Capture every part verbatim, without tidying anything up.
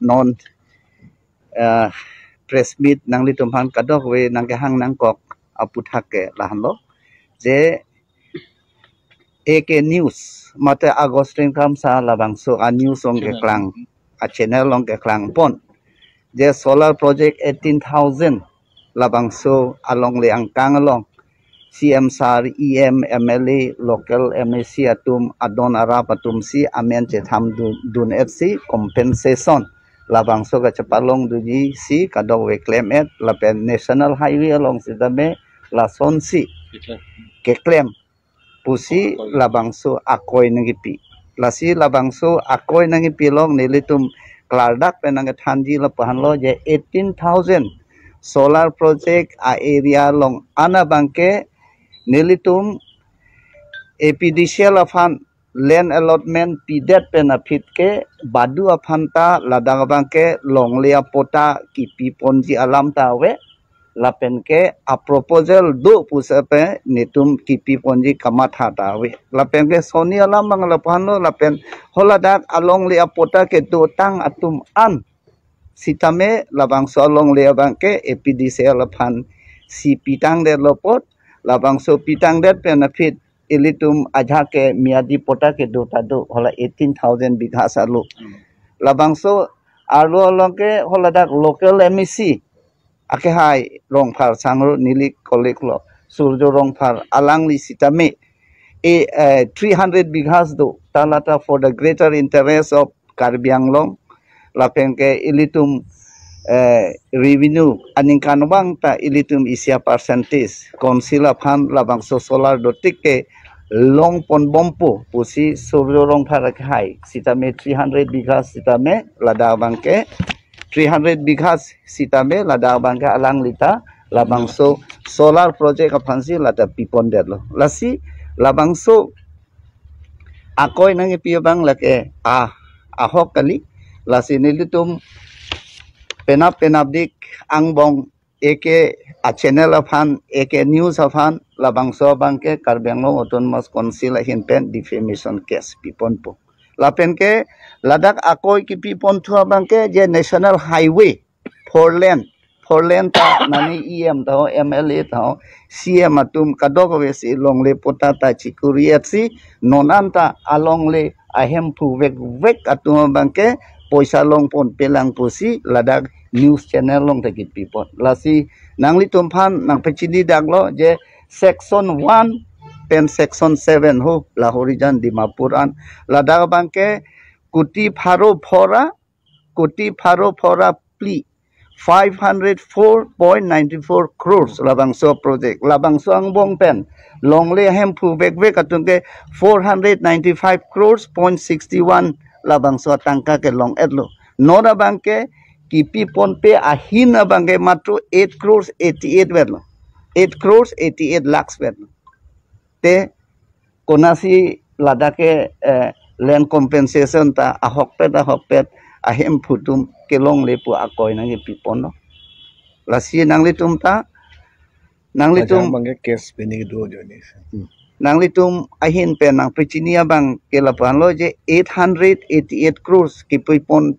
Non, eh, press meet nanglitum aphan kadokave nangkehang nangkok aputhak ke lahenlo, je A K News mate Augustine Kramsa labangso a news along keklang, a channel along keklangpon, je solar project eighteen thousand labangso alongle angkang along C M sir, E M, M L A, local M A C atum, adon arap atum si amen chetham dun, dun-et si compensation labangso kachepalong dunji si kadokave klem-et, lapen National Highway along sitame lasonsi keklem pusi labangso akoi nangkipi. Lasi labangso akoi nangkipi along nelitum klardak pen nangkethanji lapu-anlo, je eighteen thousand solar project a area along an abangke nelitum A P D C L aphan land allotment pidet pen aphi ke badu aphan ta ladak abangke longle apatta kipiponji alam ta ave, lapen ke a proposal do pusi pen netum kipiponji kamatha ta ave. Lapen ke sonni alam abang lapu-anlo, lapen haladak alongle apatta kedotang atum an sitame labangso alongle abangke A P D C L aphan si pitangdetlo apot, labangso pitangdet pen aphi ilitum ajahak ke miyadi patta kedo ta do, hala eighteen thousand bighas alo. Labangso arlo along ke haladak local M A C akehai Rongphar sangro neli colleague lo, Surjo Rongphar, alangli sitame e, eh, three hundred bighas do, ta lata for the greater interest of Karbi Anglong, lapen ke ilitum, eh, revenue aningkan abang ta ilitum isi a percentage council aphan labangso solar dotik ke longponbompo pusi Surjo Rongphar akehai sitame three hundred bighas sitame ladak abangke three hundred bighas sitame ladak abangke alangli ta labangso solar project aphansi lata pipondetlo. Lasi labangso akoi nangkipi abang lake a, ahok kali. Lasi nelitum penap penapdik angbong A K a channel aphan, A K News aphan labangso abangke Karbi Anglong Autonomous Council ahin pen defamation case piponpo. Lapen ke ladak akoi kipiponthu abangke je National Highway four lane, four lane ta nani E M ta ho, M L A ta ho, C M atum kadokave si longle patta ta chikuri-et si non anta alongle ahemphu vekvek atum abangke poisa longponpelang pusi ladak news channel along ta kipipon. Lasi nanglitum aphan nangpachinidaklo je section one pen section seven ho, Lahorijan Dimapur an, ladak abangke kuti pharo phora, kuti pharo phora phli, five hundred four point nine four crores labangso project, labangso angbong pen longle ahemphu vekvek atum ke four hundred ninety-five crores point sixty-one labangso atangka kelong-etlo. Non abangke kipiponpe ahin abangke matro eight crores eighty-eight vetlo, eight crores eighty-eight lakhs vetlo. Te konasi ladak ke, eh, land compensation ta ahokpet ahokpet ahemphu atum kelongle pu akoi nangkipiponlo. Lasi nanglitum ta, nanglitum ajahak abangke case pini kedo ajoine. Hmm. Nanglitum ahin pen nangpachini abangke lapu-anlo je eight hundred eighty-eight crores kipipon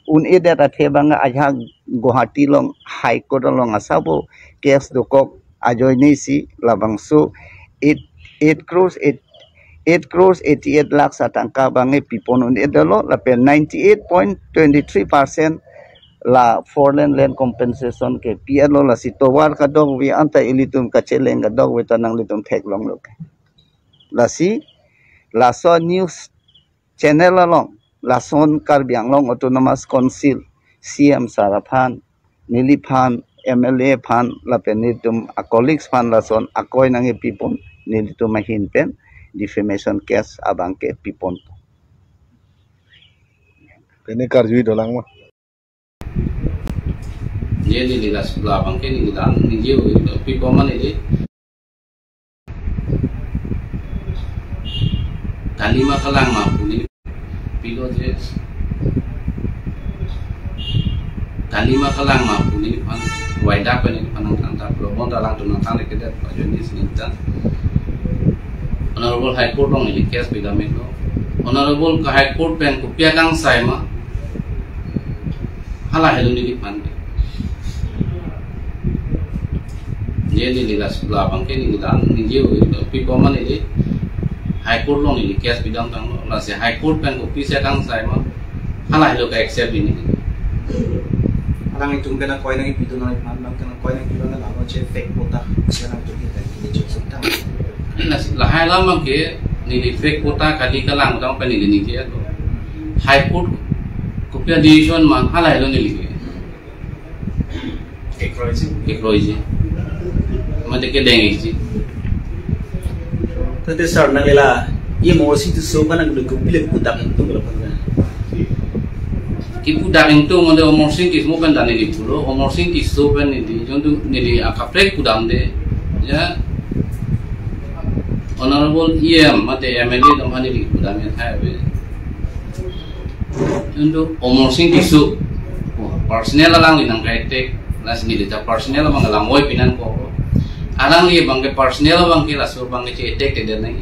un-edet athe abang ajahak Guwahati along High Court along asabo case dokok ajoine si labangso eight, eight crores eight, eight crores eighty-eight lakhs atangka abang pipon un-edetlo, lapen ninety-eight point twenty-three percent la four lane land compensation ke pi-etlo. Lasi tovar kadokave anta ilitum kacheleng kadokave ta nanglitum theklonglo ke. Lasi laso news channel along lason Karbi Anglong Autonomous Council C M sir aphan, neliphan, M L A aphan, lapen nelitum a colleagues aphan lason akoi nangkipipon, nelitum ahin pen defamation case abangke pipon. Pini karjui dolang ma? Ye neli la sula abangke neli dan ningje pi koman neli. Kalima kalang ma pu neli pilo je. Kalima kalang ma pu neliphan waida pen neliphan nangthan ta pulo bon ta alangtum nangthan le kedet pa joni sinita. Honorable High Court along neli case pidamlo. Honorable ka High Court pen kopi akangsai ma Hala helo neliphan. Ye neli la sula abang ke neli dan ningje ui, pi poma neli High Court along neli case pidam tanglo, lasi High Court pen kopisi kangsai ma, hala helo ka-accept neli. Alanglitum pen akoi nangpidun nangphan, bang pen akoi nangpidun nang lalo che fake quota, che nangtum kita neli jok sung tang. Lasi lahai alam abang ke neli fake quota kali kalang tang pen neli ningje ako. High Court kopi a-decision ma, hala helo neli ke. Kekroiji. Kekroiji. Mate kedengji. Tangte sir, nangli la, ye Amarsing Tisso pen nangli kopi le pudak ingtung lo pen. Kipudak ingtung mate Amarsing Tisso pen dan neli pulo, Amarsing Tisso pen neli, jongtu neli akaprek pudamde, ya, Honorable E M mate M L A atum aphan neli pudam ya thai ave. Jongtu Amarsing Tisso, oh, personal alangli nangkai-attack, lasi neli ta personal abang langvoi pi nangkok. Alangli abang ke personal abang ke laso abang ke che-attack te den nang.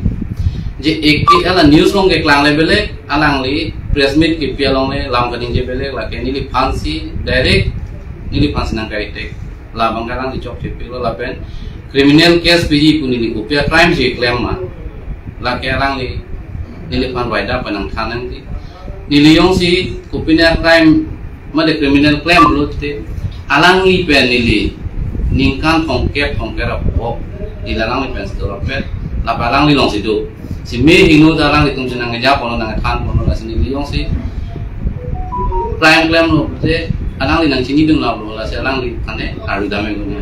Je ek ke hala news along ke klang le belek, alangli press meet kepi along le lam kaningje belek, lake neliphan si direct neliphan si nangkai-attack. Labang ke alangli chokche pilo lapen criminal case piji pu neli kopi a-crime si klem ma. Lake alangli neliphan waida pen nangthan nangji. Neli jongsi kopine a-crime mate criminal klem pulote, alangli pen neli ningkan thomkep thomkep apok neli alangli pen si dorapet, lapen alangli along si do. Si me hingno ta alanglitum si nangkeja ponlo, nangkethan ponlo, lasi neli jongsi crime klemlo te alangli nangchinidun lalo, lasi alangli kane aru dame guna.